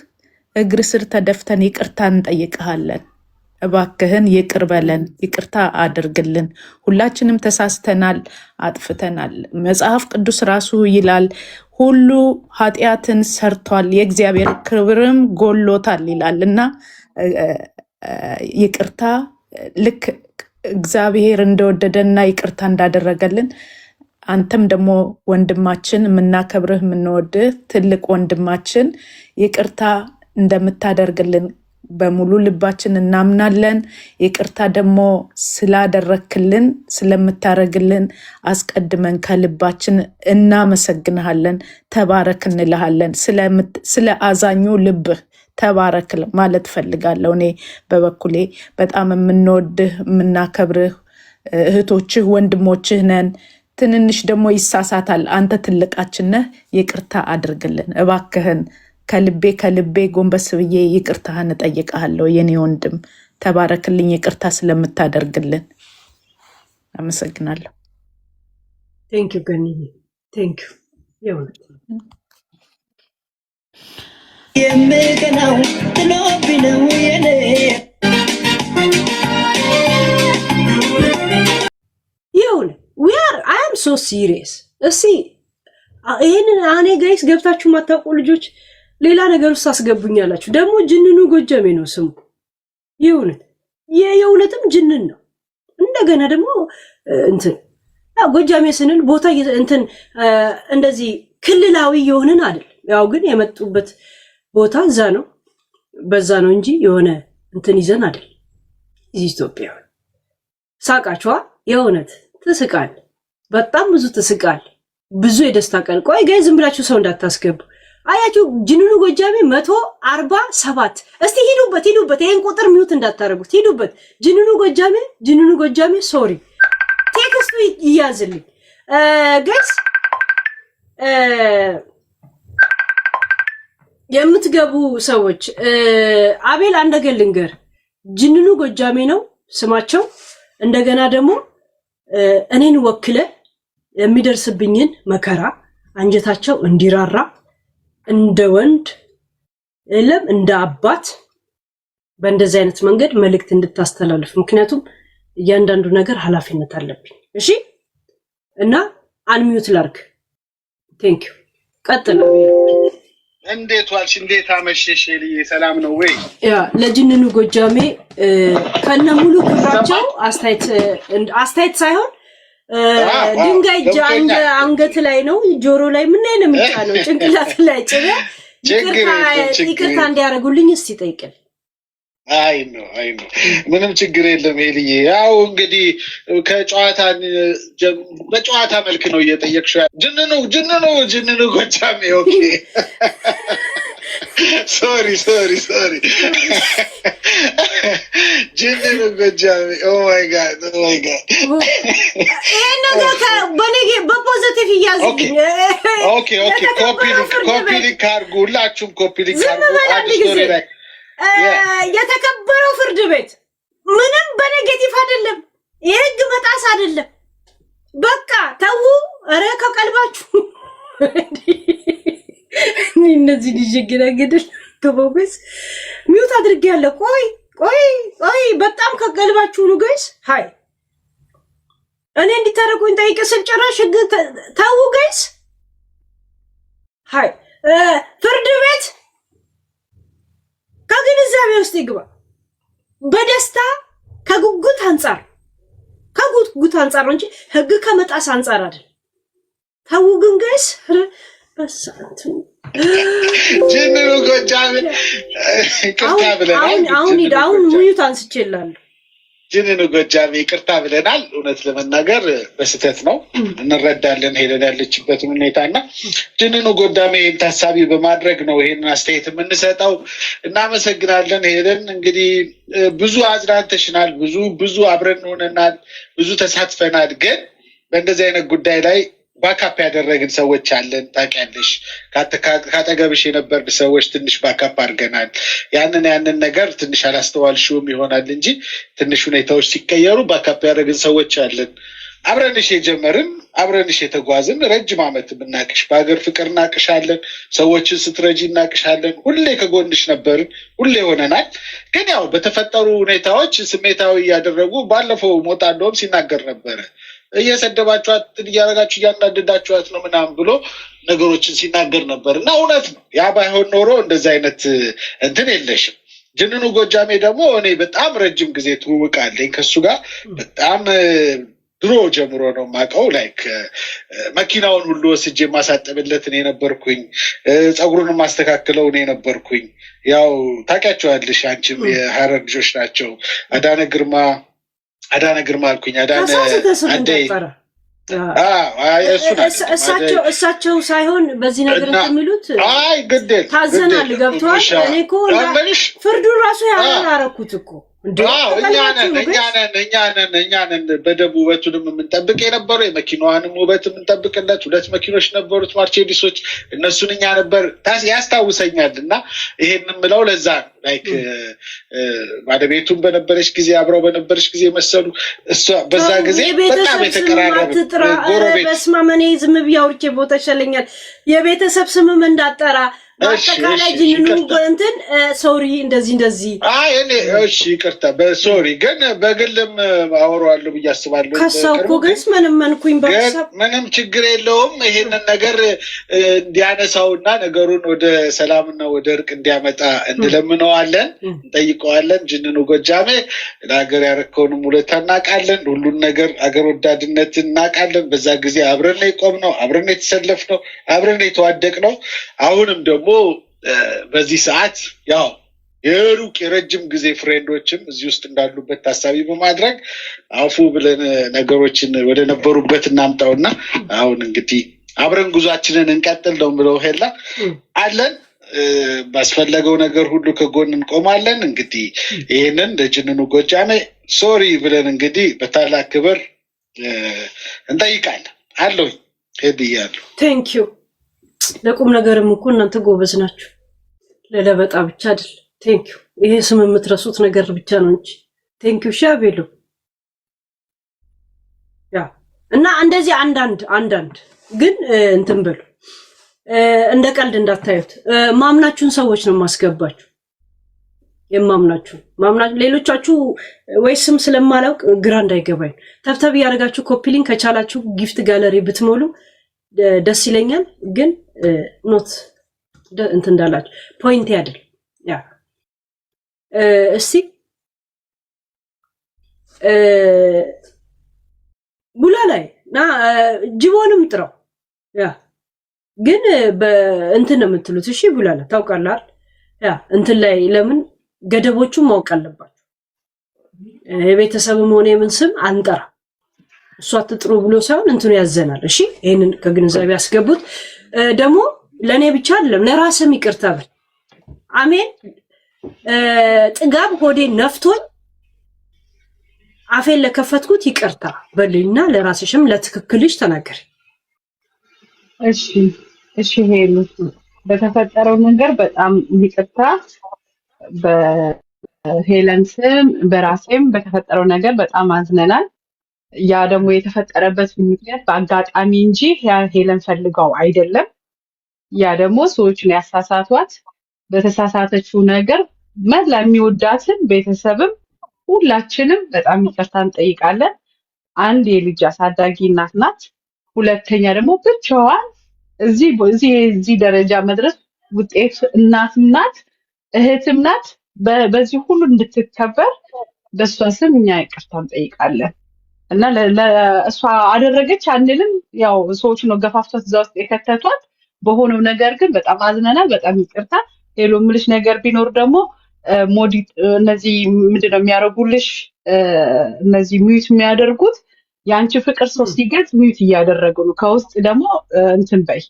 እግር ስር ተደፍተን ይቅርታ እንጠይቅሃለን። እባክህን ይቅር በለን፣ ይቅርታ አድርግልን። ሁላችንም ተሳስተናል፣ አጥፍተናል። መጽሐፍ ቅዱስ ራሱ ይላል፣ ሁሉ ኃጢአትን ሰርቷል፣ የእግዚአብሔር ክብርም ጎሎታል ይላል። እና ይቅርታ ልክ እግዚአብሔር እንደወደደና ይቅርታ እንዳደረገልን፣ አንተም ደግሞ ወንድማችን፣ የምናከብርህ፣ የምንወድህ ትልቅ ወንድማችን፣ ይቅርታ እንደምታደርግልን በሙሉ ልባችን እናምናለን። ይቅርታ ደግሞ ስላደረክልን፣ ስለምታደርግልን አስቀድመን ከልባችን እናመሰግንሃለን። ተባረክ እንልሃለን። ስለ አዛኙ ልብህ ተባረክ ማለት ፈልጋለሁ። እኔ በበኩሌ በጣም የምንወድህ፣ የምናከብርህ እህቶችህ ወንድሞችህ ነን። ትንንሽ ደግሞ ይሳሳታል። አንተ ትልቃችን ነህ። ይቅርታ አድርግልን እባክህን። ከልቤ ከልቤ ጎንበስ ብዬ ይቅርታህን እጠይቅሃለሁ። የኔ ወንድም ተባረክልኝ፣ ይቅርታ ስለምታደርግልን አመሰግናለሁ። Thank you ገኒዬ፣ thank you የእውነት። የምቀናው ጥሎብኝ ነው የኔ። ይሁን፣ we are I am so serious። እስቲ ይሄንን እኔ guys ገብታችሁ የማታውቁ ልጆች ሌላ ነገር ውስጥ አስገቡኛላችሁ። ደግሞ ጅንኑ ጎጃሜ ነው ስሙ። የእውነት የእውነትም ጅንን ነው። እንደገና ደግሞ እንትን ያው ጎጃሜ ስንል ቦታ እንትን እንደዚህ ክልላዊ የሆንን አይደል። ያው ግን የመጡበት ቦታ እዛ ነው፣ በዛ ነው እንጂ የሆነ እንትን ይዘን አይደል። እዚህ ኢትዮጵያ ሳቃችኋ፣ የእውነት ትስቃል። በጣም ብዙ ትስቃል። ብዙ የደስታ ቀን። ቆይ guys፣ ዝም ብላችሁ ሰው እንዳታስገቡ። አያችሁ፣ ጅንኑ ጎጃሜ 147። እስቲ ሂዱበት፣ ሂዱበት። ይሄን ቁጥር mute እንዳታደርጉት፣ ሂዱበት። ጅንኑ ጎጃሜ፣ ጅንኑ ጎጃሜ። Sorry፣ text ኡ ይያዝልኝ guys። የምትገቡ ሰዎች፣ አቤል፣ አንድ ነገር ልንገር፣ ጅንኑ ጎጃሜ ነው ስማቸው። እንደገና ደግሞ እኔን ወክለ የሚደርስብኝን መከራ አንጀታቸው እንዲራራ እንደ ወንድ የለም እንደ አባት በእንደዚህ አይነት መንገድ መልእክት እንድታስተላልፍ፣ ምክንያቱም እያንዳንዱ ነገር ኃላፊነት አለብኝ። እሺ፣ እና unmute ላርግ። Thank you። ቀጥል። እንዴት ዋልሽ? እንዴት አመሸሽ? ሄልዬ፣ ሰላም ነው ወይ? Yeah፣ ለጅንኑ ጎጃሜ ከነ ሙሉ ክብራቸው አስተያየት ሳይሆን ድንጋይ አንገት ላይ ነው፣ ጆሮ ላይ ምን ላይ ነው የሚጫነው? ጭንቅላት ላይ ጭበ ይቅርታ እንዲያደርጉልኝ እስቲ ጠይቅል። አይ ነው፣ አይ ነው፣ ምንም ችግር የለም ሄልዬ። ያው እንግዲህ ከጨዋታ በጨዋታ መልክ ነው እየጠየቅሽው። ጅንኑ ጅንኑ ጅንኑ ጎጃሜ። Okay, sorry, sorry, sorry። ጅንኑ ጎጃሜ። Oh my God, oh my God። ይሄን ነገር በ positive እያዝልኝ። Okay, copy link አድርጉ፣ ሁላችሁም copy link አድርጉ። ዝም በል አንድ ጊዜ። የተከበረው ፍርድ ቤት ምንም በ negative አይደለም፣ የህግ መጣስ አይደለም። በቃ ተዉ። ኧረ ከቀልባችሁ እነዚህ ልጅ ገናገድል ገባው። Guys፣ mute አድርጌያለሁ። ቆይ ቆይ ቆይ፣ በጣም ከቀልባችሁ ነው guys። ሀይ፣ እኔ እንዲታረቁኝ ጠይቅ ስል ጭራሽ ህግ ተዉ guys። ሀይ፣ ፍርድ ቤት ከግንዛቤ ውስጥ ይግባ። በደስታ ከጉጉት አንጻር ነው እንጂ ህግ ከመጣስ አንጻር አይደል። ተዉ ግን guys። በሳንቱ ጅንኑ ጎጃሜ ይቅርታ ብለናል። አሁን ሂድ፣ አሁን mute አንስቼላለሁ። ጅንኑ ጎጃሜ ይቅርታ ብለናል። እውነት ለመናገር በስህተት ነው፣ እንረዳለን ሄለን ያለችበትን ሁኔታ። እና ጅንኑ ጎጃሜ ይህን ታሳቢ በማድረግ ነው ይሄንን አስተያየት የምንሰጠው። እናመሰግናለን ሄለን። እንግዲህ ብዙ አጽናንተሽናል፣ ብዙ ብዙ አብረን ሆነናል፣ ብዙ ተሳትፈናል። ግን በእንደዚህ አይነት ጉዳይ ላይ backup ያደረግን ሰዎች አለን። ታውቂያለሽ፣ ካጠገብሽ የነበርን ሰዎች ትንሽ backup አድርገናል። ያንን ነገር ትንሽ አላስተዋልሽውም ይሆናል እንጂ ትንሽ ሁኔታዎች ሲቀየሩ backup ያደረግን ሰዎች አለን። አብረንሽ የጀመርን፣ አብረንሽ የተጓዝን፣ ረጅም ዓመት የምናቅሽ፣ በሀገር ፍቅር እናቅሻለን። ሰዎችን ስትረጂ እናቅሻለን። ሁሌ ከጎንሽ ነበርን፣ ሁሌ ሆነናል። ግን ያው በተፈጠሩ ሁኔታዎች ስሜታዊ እያደረጉ፣ ባለፈው ሞጣ እንደውም ሲናገር ነበረ፣ እየሰደባችኋት፣ እያደረጋችሁ እያናደዳችኋት ነው ምናምን ብሎ ነገሮችን ሲናገር ነበር። እና እውነት ነው። ያ ባይሆን ኖሮ እንደዚህ አይነት እንትን የለሽም። ጅንኑ ጎጃሜ ደግሞ እኔ በጣም ረጅም ጊዜ ትውውቅ አለኝ ከሱ ጋር። በጣም ድሮ ጀምሮ ነው የማውቀው። Like መኪናውን ሁሉ ወስጄ የማሳጠብለት እኔ ነበርኩኝ። ፀጉሩን የማስተካክለው እኔ ነበርኩኝ። ያው ታውቂያቸዋለሽ አንቺም፣ የሀረር ልጆች ናቸው። አዳነ ግርማ፣ አዳነ ግርማ አልኩኝ፣ አዳነ ተሳስተ ስም አደይ እንዳጠራ እሱን አይደለም። እሳቸው ሳይሆን በዚህ ነገር እና እንትን የሚሉት አይ ግዴል ታዘናል። ግዴል ገብተዋል። እኔ እኮ ፍርዱን ራሱ ያላረኩት እኮ እንዴ አዎ፣ እኛ ነን። ተቀላችሁ እኛ ግን ነን፣ እኛ ነን፣ እኛ ነን በደንብ ውበቱንም የምንጠብቅ የነበረው፣ የመኪናዋንም ውበት የምንጠብቅለት። ሁለት መኪኖች ነበሩት ማርቼዲሶች፣ እነሱን እኛ ነበር። ያስታውሰኛል። እና ይሄን የምለው ለዛ ነው። Like ባለቤቱም በነበረች ጊዜ፣ አብረው በነበረች ጊዜ መሰሉ እሷ በዛ ተው፣ ጊዜ በጣም የቤተሰብ ስም የተቀራረብን አትጥራ። ኧረ ጎረቤት በስመ አብ፣ እኔ ዝም ብዬ አውርቼ ቦታ ይሻለኛል። የቤተሰብ ስምም እንዳጠራ። በአጠቃላይ እሺ፣ ጅንኑ ይቅርታ። እንትን sorry እንደዚህ እንደዚህ። አይ እኔ እሺ ይቅርታ በ sorry፣ ግን በግልም አወራዋለሁ ብዬ አስባለሁ። ከሳው እኮ በቅርቡ ግን መነመንኩኝ ግን በሀሳብ። ምንም ችግር የለውም። ይሄንን ነገር እንዲያነሳውና ነገሩን ወደ ሰላምና ወደ እርቅ እንዲያመጣ እንለምነዋለን፣ እንጠይቀዋለን። ጅንኑ ጎጃሜ ለሀገር ያረከውንም ውለታ እናውቃለን። ሁሉን ነገር አገር ወዳድነትን እናውቃለን። በዛ ጊዜ አብረን ነው የቆምነው፣ አብረን ነው የተሰለፍነው፣ አብረን ነው የተዋደቅነው። አሁንም ደግሞ በዚህ ሰዓት ያው የሩቅ የረጅም ጊዜ friend ኦችም እዚህ ውስጥ እንዳሉበት ታሳቢ በማድረግ አፉ ብለን ነገሮችን ወደ ነበሩበት እናምጣውና አሁን እንግዲህ አብረን ጉዟችንን እንቀጥል ነው ብለው ሄላ አለን። ባስፈለገው ነገር ሁሉ ከጎን እንቆማለን። እንግዲህ ይህንን ለጅንኑ ጎጃሜ sorry ብለን እንግዲህ በታላቅ ክብር እንጠይቃለን። አለሁኝ ሄድ እያለሁ። Thank you። ለቁም ነገርም እኮ እናንተ ጎበዝ ናችሁ። ለለበጣ ብቻ አይደል። Thank you። ይሄ ስም የምትረሱት ነገር ብቻ ነው እንጂ thank you ሻቤሎ። Yeah፣ እና እንደዚህ አንዳንድ አንዳንድ ግን እንትን በሉ፣ እንደ ቀልድ እንዳታዩት። ማምናችሁን ሰዎች ነው የማስገባችሁ። የማምናችሁ ማምናችሁ፣ ሌሎቻችሁ ወይ ስም ስለማላውቅ ግራ እንዳይገባኝ tap tap እያደረጋችሁ copy link ከቻላችሁ gift gallery ብትሞሉ ደስ ይለኛል። ግን not እንትን እንዳላችሁ point አይደል። Yeah፣ እስቲ ቡላ ላይ ና፣ ጅቦንም ጥራው። Yeah፣ ግን በእንትን ነው የምትሉት። እሺ ቡላላ ታውቃለህ አይደል? Yeah፣ እንትን ላይ ለምን ገደቦቹን ማወቅ አለባቸው። የቤተሰብም ሆነ የምን ስም አንጠራ። እሷ አትጥሩ ብሎ ሳይሆን እንትኑ ያዘናል። እሺ ይህንን ከግንዛቤ ያስገቡት። ደግሞ ለእኔ ብቻ አይደለም፣ ለራስም ይቅርታ በል። አሜን። ጥጋብ ሆዴ ነፍቶኝ አፌን ለከፈትኩት ይቅርታ በልኝና ለራስሽም ለትክክልሽ ተናገሪ። እሺ ሄሉ፣ በተፈጠረው ነገር በጣም ይቅርታ። በሄለን ስም በራሴም በተፈጠረው ነገር በጣም አዝነናል። ያ ደግሞ የተፈጠረበት ምክንያት በአጋጣሚ እንጂ ያ ሄለን ፈልገው አይደለም። ያ ደግሞ ሰዎችን ያሳሳቷት፣ በተሳሳተችው ነገር መላ የሚወዳትን ቤተሰብም ሁላችንም በጣም ይቅርታ እንጠይቃለን። አንድ የልጅ አሳዳጊ እናት ናት። ሁለተኛ ደግሞ ብቻዋን እዚህ ደረጃ መድረስ ውጤት እናትም ናት፣ እህትም ናት። በዚህ ሁሉ እንድትከበር በእሷ ስም እኛ ይቅርታ እንጠይቃለን እና እሷ አደረገች አንልም። ያው ሰዎቹ ነው ገፋፍቷት እዛ ውስጥ የከተቷት። በሆነው ነገር ግን በጣም አዝነናል። በጣም ይቅርታ። ሌሎ የምልሽ ነገር ቢኖር ደግሞ ሞዲ እነዚህ ምንድን ነው የሚያደርጉልሽ እነዚህ mute የሚያደርጉት የአንቺ ፍቅር ሰው ሲገልጽ mute እያደረጉ ነው። ከውስጥ ደግሞ እንትን በይ፣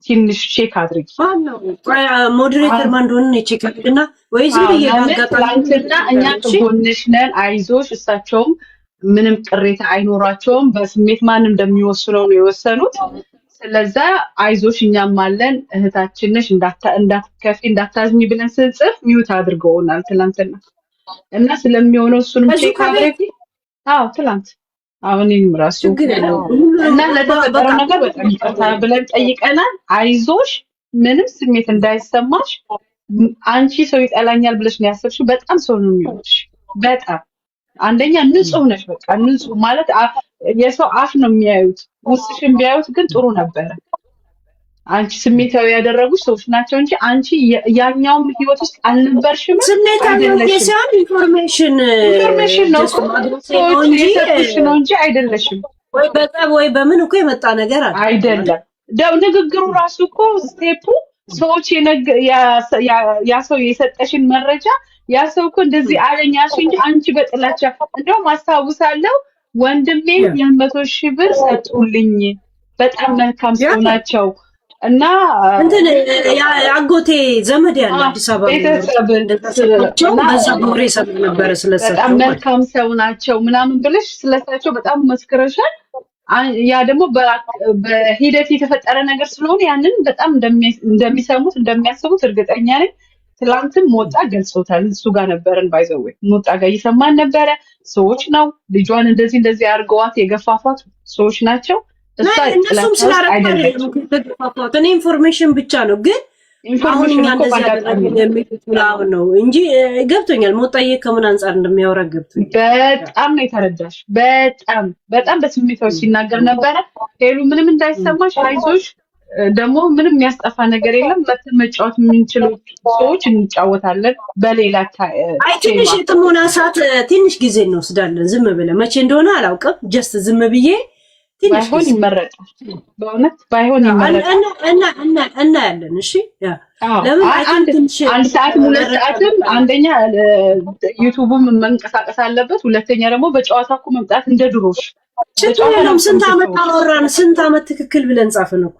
ትንሽ check አድርጊ። ማነው? ቆይ moderator ማን እንደሆነ እኔ check አድርግና ወይ ዝም ብዬ ለምን በአጋጣሚ ትላንትና እኛ ከጎንሽ ነን፣ አይዞሽ፣ እሳቸውም ምንም ቅሬታ አይኖራቸውም። በስሜት ማን እንደሚወስነው ነው የወሰኑት። ስለዛ አይዞሽ፣ እኛም አለን፣ እህታችን ነሽ፣ እንዳትከፊ እንዳታዝኝ ብለን ስንጽፍ mute አድርገውናል ትላንትና። እና ስለሚሆነው እሱንም እዚሁ check ከቤት አድርጊ። አዎ፣ ትላንት አሁን እኔም ራሱ ችግር የለውም። ሁሉንም እና ለተፈጠረው በቃ ነገር በጣም ይቅርታ ብለን ጠይቀናል። አይዞሽ፣ ምንም ስሜት እንዳይሰማሽ። አንቺ ሰው ይጠላኛል ብለሽ ነው ያሰብሽው። በጣም ሰው ነው የሚወድሽ። በጣም አንደኛ ንጹህ ነሽ። በቃ ንጹህ ማለት የሰው አፍ ነው የሚያዩት። ውስጥሽን ቢያዩት ግን ጥሩ ነበረ። አንቺ ስሜታዊ ያደረጉሽ ሰዎች ናቸው እንጂ አንቺ ያኛውም ህይወት ውስጥ አልነበርሽም፣ ስሜታዊ ሆኜ አይደለሽም። ሳይሆን information information ነው just እኮ ማድረሴ ነው ሰዎች እንጂ የሰጡሽ ነው እንጂ አይደለሽም። ወይ በጠብ ወይ በምን እኮ የመጣ ነገር አለ። አይደለም። ደው ንግግሩ ራሱ እኮ step ኡ ሰዎች ያ ሰው የሰጠሽን መረጃ፣ ያ ሰው እኮ እንደዚህ አለኝ ያልሽ እንጂ አንቺ በጥላቻ፣ እንደውም አስታውሳለሁ፣ ወንድሜ የ100,000 ብር ሰጡልኝ፣ በጣም መልካም ሰው ናቸው እና እንትን አጎቴ ዘመድ ያለ አዲስ አበባ የሚኖር ቤተሰብ እንደዛ ሰጥቷቸው እና በዛ በወሬ ሰማ ነበረ ስለሳቸው በጣም ማለት መልካም ሰው ናቸው ምናምን ብለሽ ስለሳቸው በጣም መስክረሻል። ያ ደግሞ በሂደት የተፈጠረ ነገር ስለሆነ ያንን በጣም እንደሚሰሙት እንደሚያስቡት እርግጠኛ ነኝ። ትላንትም ሞጣ ገልጾታል። እሱ ጋር ነበርን፣ by the way ሞጣ ጋር እየሰማን ነበረ። ሰዎች ነው ልጇን እንደዚህ እንደዚህ አድርገዋት የገፋፏት ሰዎች ናቸው። እሷ እነሱም ጥላቻ ውስጥ ስላረኩ አይደለም አይደለችም። እኮ የተገፋፋሁት፣ እኔ information ብቻ ነው። ግን አሁን information እኛ እኮ እንደዚህ በአጋጣሚ ያደረግን ነው። የሚሉት ምናምን ነው እንጂ ገብቶኛል። ሞጣዬ ከምን አንጻር እንደሚያወራ ገብቶኛል። በጣም ነው የተረዳሽ። በጣም በጣም በስሜታዊ ሲናገር ነበረ። ሄሉ፣ ምንም እንዳይሰማሽ፣ አይዞሽ። ደግሞ ምንም የሚያስጠፋ ነገር የለም። መተን መጫወት የምንችለው ሰዎች እንጫወታለን። በሌላ አይ ትንሽ ቴማ የጥሞና ሰዓት ትንሽ ጊዜ እንወስዳለን። ዝም ብለህ መቼ እንደሆነ አላውቅም። Just ዝም ብዬ ትንሽ ባይሆን ጊዜ ይመረጣል። በእውነት ባይሆን ይመረጣል። እናያለን። እሺ yeah አዎ ለምን አይ I think አንድ ትንሽ አንድ ሰዓትም 2 መረጃ ሰዓትም፣ አንደኛ ዩቱቡም መንቀሳቀስ አለበት፣ ሁለተኛ ደግሞ በጨዋታ እኮ መምጣት እንደ ድሮሽ ችግር በጨዋታ ነው የለውም። ስንት ዓመት የምትተወው። አወራን፣ ስንት ዓመት ትክክል ብለን ጻፍን እኮ፣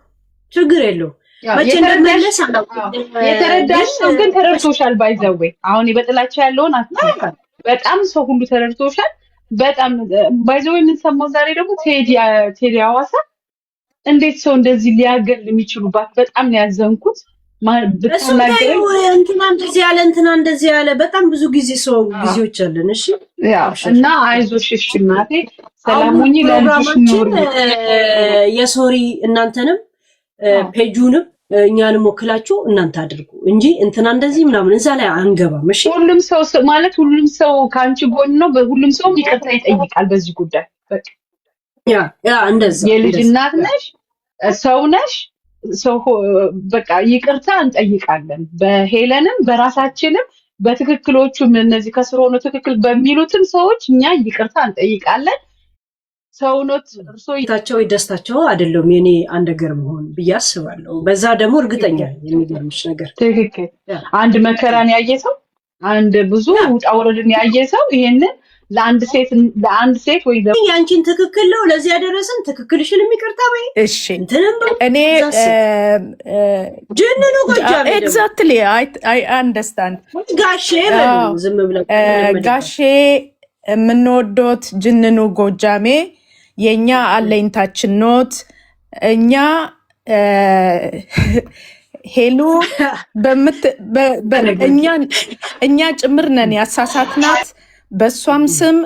ችግር የለውም። ያው መቼ የተረዳሽ እንደመለስ አላውቅም። የተረዳሽ ግን ሰው ግን ተረድቶሻል። By the way አሁን በጥላቻ ያለውን አትይ። በጣም ሰው ሁሉ ተረድቶሻል። በጣም by the way የምንሰማው ዛሬ ደግሞ ቴዲ ቴዲ ሐዋሳ እንዴት ሰው እንደዚህ ሊያገል የሚችሉባት፣ በጣም ነው ያዘንኩት። እሱም ብታናግረኝ ታዩ እንትና እንደዚህ ያለ፣ እንትና እንደዚህ ያለ፣ በጣም ብዙ ጊዜ ሰው ጊዜዎች አለን። እሺ ያው አብሽር። እና አይዞሽ፣ እሺ እናቴ፣ ሰላም አሁን ሁኚ፣ ለልጅሽ ፕሮግራማችን ኑሪ። የ sorry እናንተንም page ኡንም እኛንም ወክላችሁ እናንተ አድርጉ እንጂ እንትና እንደዚህ ምናምን እዛ ላይ አንገባም። እሺ። ሁሉም ሰው ማለት ሁሉም ሰው ከአንቺ ጎን ነው። ሁሉም ሰው ይቅርታ ይጠይቃል በዚህ ጉዳይ። በቃ yeah እንደዛ የልጅ እንደዛ እናት ነሽ፣ ሰው ነሽ። ሰው በቃ ይቅርታ እንጠይቃለን። በሄለንም በራሳችንም በትክክሎቹም እነዚህ ከስር ሆኖ ትክክል በሚሉትም ሰዎች እኛ ይቅርታ እንጠይቃለን። ሰውኖት እርሶ። ታቸው ደስታቸው አይደለም የኔ አንድ ነገር መሆን ብዬ አስባለሁ። በዛ ደግሞ እርግጠኛ ነኝ። የሚገርምሽ ነገር ትክክል። አንድ መከራን ያየ ሰው፣ አንድ ብዙ ውጣ ውረድን ያየ ሰው ይሄንን ለአንድ ሴት ወይ ደግሞ ያንቺን ትክክል ነው ለዚህ ያደረስን፣ ትክክልሽን ይቅርታ በይ። እሺ። እንትንም በይ። እኔ ጅንኑ ጎጃሜ ደግሞ Exactly, I understand. ጋሼ በሉ ዝም ብለው ጋሼ፣ የምንወዶት ጅንኑ ጎጃሜ የእኛ አለኝታችን ኖት። እኛ ሄሉ እኛ ጭምር ነን ያሳሳትናት። በእሷም ስም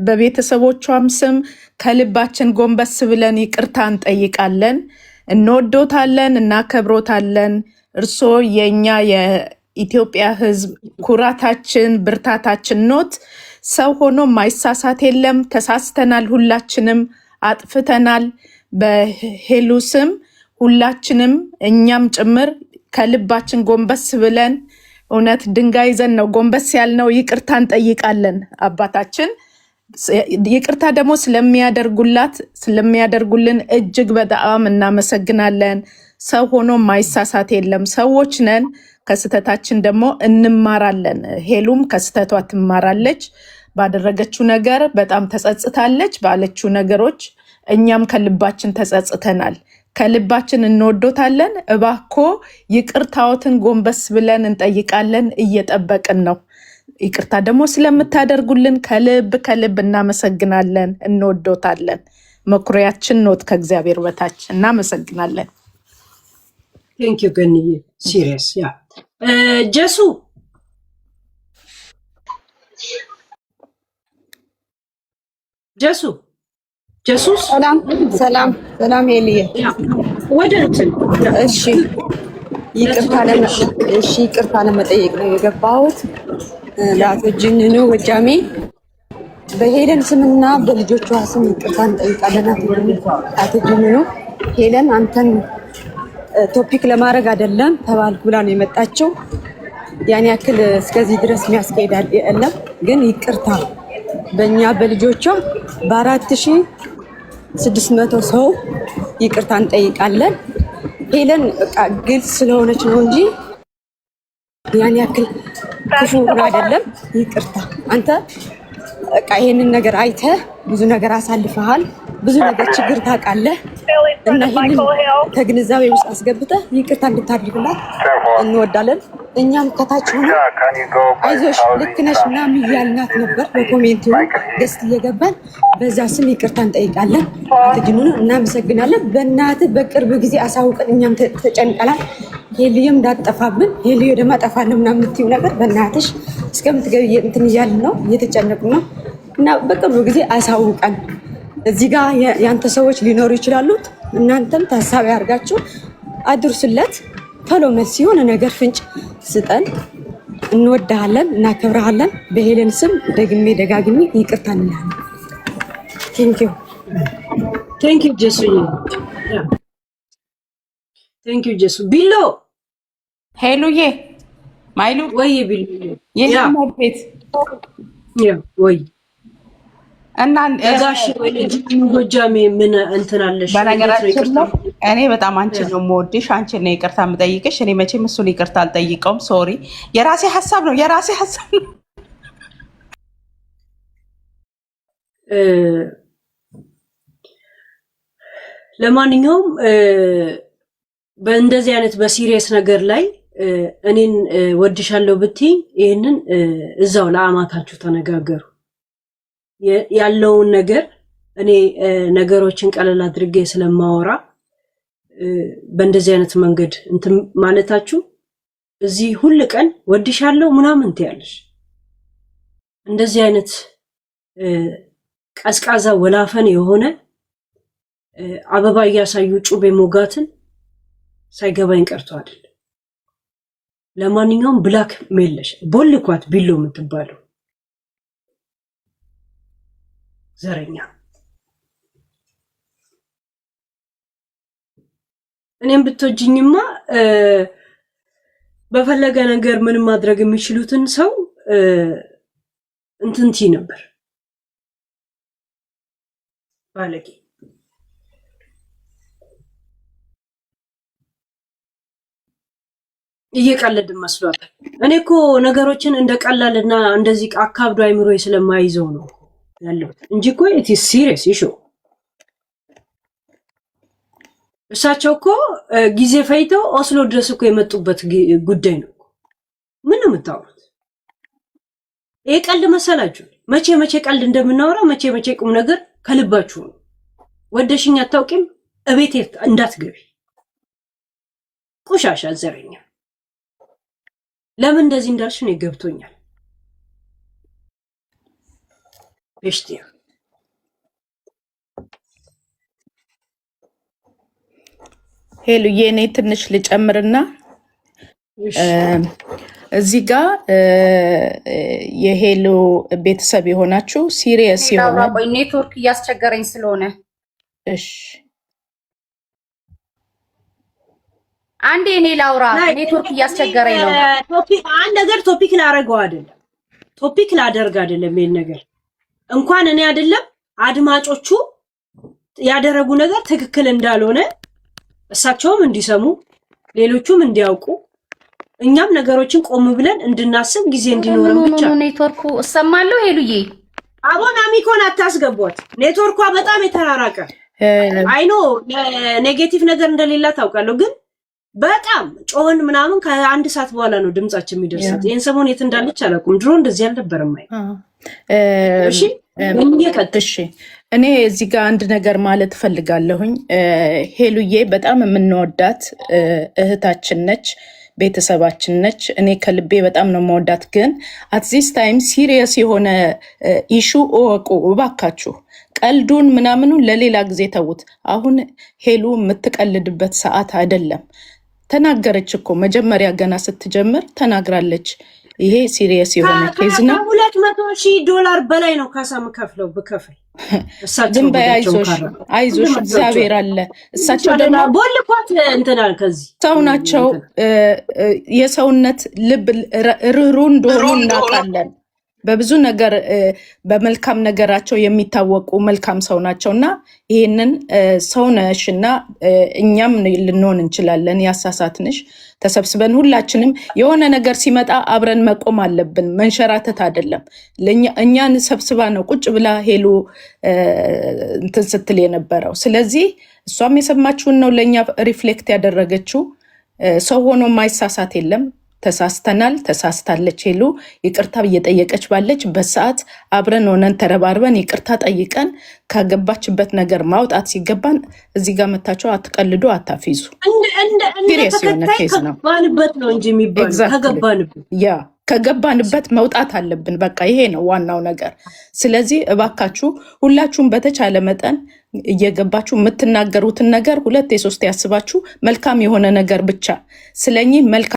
በቤተሰቦቿም ስም ከልባችን ጎንበስ ብለን ይቅርታ እንጠይቃለን። እንወዶታለን፣ እናከብሮታለን። እርስዎ የእኛ የኢትዮጵያ ሕዝብ ኩራታችን፣ ብርታታችን ኖት። ሰው ሆኖ ማይሳሳት የለም። ተሳስተናል፣ ሁላችንም አጥፍተናል። በሄሉ ስም ሁላችንም እኛም ጭምር ከልባችን ጎንበስ ብለን፣ እውነት ድንጋይ ይዘን ነው ጎንበስ ያልነው። ይቅርታ እንጠይቃለን አባታችን። ይቅርታ ደግሞ ስለሚያደርጉላት ስለሚያደርጉልን እጅግ በጣም እናመሰግናለን። ሰው ሆኖ ማይሳሳት የለም። ሰዎች ነን። ከስህተታችን ደግሞ እንማራለን። ሄሉም ከስህተቷ ትማራለች። ባደረገችው ነገር በጣም ተጸጽታለች። ባለችው ነገሮች እኛም ከልባችን ተጸጽተናል። ከልባችን እንወዶታለን። እባኮ ይቅርታዎትን ጎንበስ ብለን እንጠይቃለን። እየጠበቅን ነው። ይቅርታ ደግሞ ስለምታደርጉልን ከልብ ከልብ እናመሰግናለን። እንወዶታለን። መኩሪያችን ኖት ከእግዚአብሔር በታች እናመሰግናለን። Thank you ገንዬ፣ serious yeah ጀሱ ጀሱ ጀሱስ። ሰላም ሰላም ሰላም ሄልዬ። ወደ እንትን። እሺ እሺ ይቅርታ ለመጠየቅ ነው የገባሁት። ለአቶ ጅንኑ ጎጃሜ በሄለን ስምና በልጆቿ ስም ይቅርታ እንጠይቃለን። አቶ ጅንኑ፣ ሄለን አንተን topic ለማድረግ አይደለም ተባልኩ ብላ ነው የመጣችው። ያን ያክል እስከዚህ ድረስ የሚያስኬድ የለም። ግን ይቅርታ በእኛ በልጆቿ በ4600 ሰው ይቅርታ እንጠይቃለን። ሄለን በቃ ግልጽ ስለሆነች ነው እንጂ ያን ያክል ክፉ አይደለም። ይቅርታ አንተ በቃ ይሄንን ነገር አይተህ ብዙ ነገር አሳልፈሃል፣ ብዙ ነገር ችግር ታውቃለህ እና ይሄንን ከግንዛቤ ውስጥ አስገብተህ ይቅርታ እንድታደርግላት እንወዳለን። እኛም ከታች ሆነ አይዞሽ ልክ ነሽ ምናምን እያልናት ነበር። በ comment guest እየገባን በዛ ስም ይቅርታ እንጠይቃለን። አቶ ጅኑኑ እናመሰግናለን። በእናትህ በቅርብ ጊዜ አሳውቀን፣ እኛም ተጨንቀናል። ሄልዬም እንዳትጠፋብን፣ ሄልዬ ደግሞ እጠፋለሁ ምናምን የምትይው ነገር በእናትሽ እስከምትገቢ እንትን እያልን ነው፣ እየተጨነቁ ነው እና በቅርብ ጊዜ አሳውቀን። እዚህ ጋር ያንተ ሰዎች ሊኖሩ ይችላሉ። እናንተም ታሳቢ አድርጋችሁ አድርሱለት። ቶሎ መልስ የሆነ ነገር ፍንጭ ስጠን። እንወድሃለን፣ እናከብረሃለን። በሄለን ስም ደግሜ ደጋግሜ ይቅርታ እንላለን። Thank you. Thank you ጀሱ፣ thank you ጀሱ። ቢሎ። ሄሉዬ ማይሉ። ወይ ቢሎ። የኔ ቤት። ወይ። እና ለጋሽ ወይ ለጅኑ ጎጃሜ ምን እንትን አለሽ? በነገራችን ላይ እኔ በጣም አንቺን ነው የምወድሽ፣ አንቺን ነው ይቅርታ የምጠይቅሽ። እኔ መቼም እሱን ይቅርታ አልጠይቀውም። Sorry፣ የራሴ ሀሳብ ነው፣ የራሴ ሀሳብ ነው። ለማንኛውም በእንደዚህ አይነት በ serious ነገር ላይ እኔን ወድሻለሁ ብትይ ይህንን እዛው ለአማታችሁ ተነጋገሩ። ያለውን ነገር እኔ ነገሮችን ቀለል አድርጌ ስለማወራ በእንደዚህ አይነት መንገድ እንትን ማለታችሁ እዚህ ሁል ቀን ወድሻለሁ ምናምን ትያለሽ። እንደዚህ አይነት ቀዝቃዛ ወላፈን የሆነ አበባ እያሳዩ ጩቤ ሞጋትን ሳይገባኝ ቀርቶ አይደለም። ለማንኛውም block ሜለሽ ቦልኳት ቢሎ የምትባለው ዘረኛ። እኔም ብትወጂኝማ በፈለገ ነገር ምንም ማድረግ የሚችሉትን ሰው እንትንቲ ነበር። ባለጌ። እየቀለድን መስሏታል። እኔ እኮ ነገሮችን እንደ ቀላልና እንደዚህ አካብዶ አይምሮ ስለማይዘው ነው ያለሁት እንጂ እኮ it is serious issue። እሳቸው እኮ ጊዜ ፈይተው ኦስሎ ድረስ እኮ የመጡበት ጉዳይ ነው። ምን ነው የምታወሩት? ይሄ ቀልድ መሰላችሁ? መቼ መቼ ቀልድ እንደምናወራ፣ መቼ መቼ ቁም ነገር ከልባችሁ ነው። ወደሽኝ አታውቂም። እቤቴ እንዳትገቢ ቆሻሻ ዘረኛ። ለምን እንደዚህ እንዳልሽ እኔ ገብቶኛል። ቤሽቲያ። ሄሉዬ እኔ ትንሽ ልጨምርና እዚህ ጋ የሄሉ ቤተሰብ የሆናችሁ serious ላውራ። የሆነ ቆይ ኔትወርክ እያስቸገረኝ ስለሆነ። እሺ። አንዴ እኔ ላውራ፣ ኔትወርክ እያስቸገረኝ ነው። አንድ ነገር topic ላደርገው አይደለም፣ topic ላደርግ አይደለም። ይሄን ነገር እንኳን እኔ አይደለም አድማጮቹ ያደረጉ ነገር ትክክል እንዳልሆነ እሳቸውም እንዲሰሙ፣ ሌሎቹም እንዲያውቁ፣ እኛም ነገሮችን ቆም ብለን እንድናስብ ጊዜ እንዲኖረን ምን ሆኖ ብቻ ነው ኔትወርኩ? እሰማለሁ ሄሉዬ። አቦን አሚኮን አታስገቧት። ኔትወርኳ በጣም የተራራቀ፣ I know negative ነገር እንደሌላ ታውቃለሁ፣ ግን በጣም ጮህን ምናምን ከአንድ ሰዓት በኋላ ነው ድምጻችን የሚደርሳት። ይህን ሰሞን የት እንዳለች አላውቅም። ድሮ እንደዚህ አልነበረም። አይ እሺ። እሺ፣ እኔ እዚህ ጋር አንድ ነገር ማለት እፈልጋለሁኝ። ሄሉዬ በጣም የምንወዳት እህታችን ነች፣ ቤተሰባችን ነች። እኔ ከልቤ በጣም ነው የምወዳት። ግን at this time serious የሆነ issue እወቁ እባካችሁ። ቀልዱን ምናምኑን ለሌላ ጊዜ ተዉት። አሁን ሄሉ የምትቀልድበት ሰዓት አይደለም። ተናገረች እኮ፣ መጀመሪያ ገና ስትጀምር ተናግራለች። ይሄ serious የሆነ case ነው። ከ200,000 ዶላር በላይ ነው ካሳ የምከፍለው ብከፍል። እሳቸው ዝም በይ፣ ሆዳቸውን አይዞሽ፣ ካረ አይዞሽ፣ እግዚአብሔር አለ። እሳቸው ደግሞ ቦልኳት እንትናል ከዚህ ሰው ናቸው። የሰውነት ልብ ርኅሩህ እንደሆኑ እናውቃለን። በብዙ ነገር በመልካም ነገራቸው የሚታወቁ መልካም ሰው ናቸው እና ይህንን ሰው ነሽ እና እኛም ልንሆን እንችላለን። ያሳሳትንሽ ተሰብስበን ሁላችንም የሆነ ነገር ሲመጣ አብረን መቆም አለብን። መንሸራተት አይደለም። እኛን ሰብስባ ነው ቁጭ ብላ ሄሉ እንትን ስትል የነበረው። ስለዚህ እሷም የሰማችውን ነው ለእኛ reflect ያደረገችው። ሰው ሆኖ ማይሳሳት የለም። ተሳስተናል፣ ተሳስታለች ሄሉ። ይቅርታ እየጠየቀች ባለችበት ሰዓት አብረን ሆነን ተረባርበን ይቅርታ ጠይቀን ከገባችበት ነገር ማውጣት ሲገባን እዚህ ጋር መታቸው አትቀልዱ፣ አታፊዙ። እንደ serious የሆነ ተከታይ case ነው። ከገባንበት ነው እንጂ የሚባለው። Exactly. ከገባንበት። Yeah፣ ከገባንበት መውጣት አለብን። በቃ ይሄ ነው ዋናው ነገር። ስለዚህ እባካችሁ ሁላችሁም በተቻለ መጠን እየገባችሁ የምትናገሩትን ነገር ሁለቴ ሶስቴ ያስባችሁ መልካም የሆነ ነገር ብቻ ስለኚህ መልካም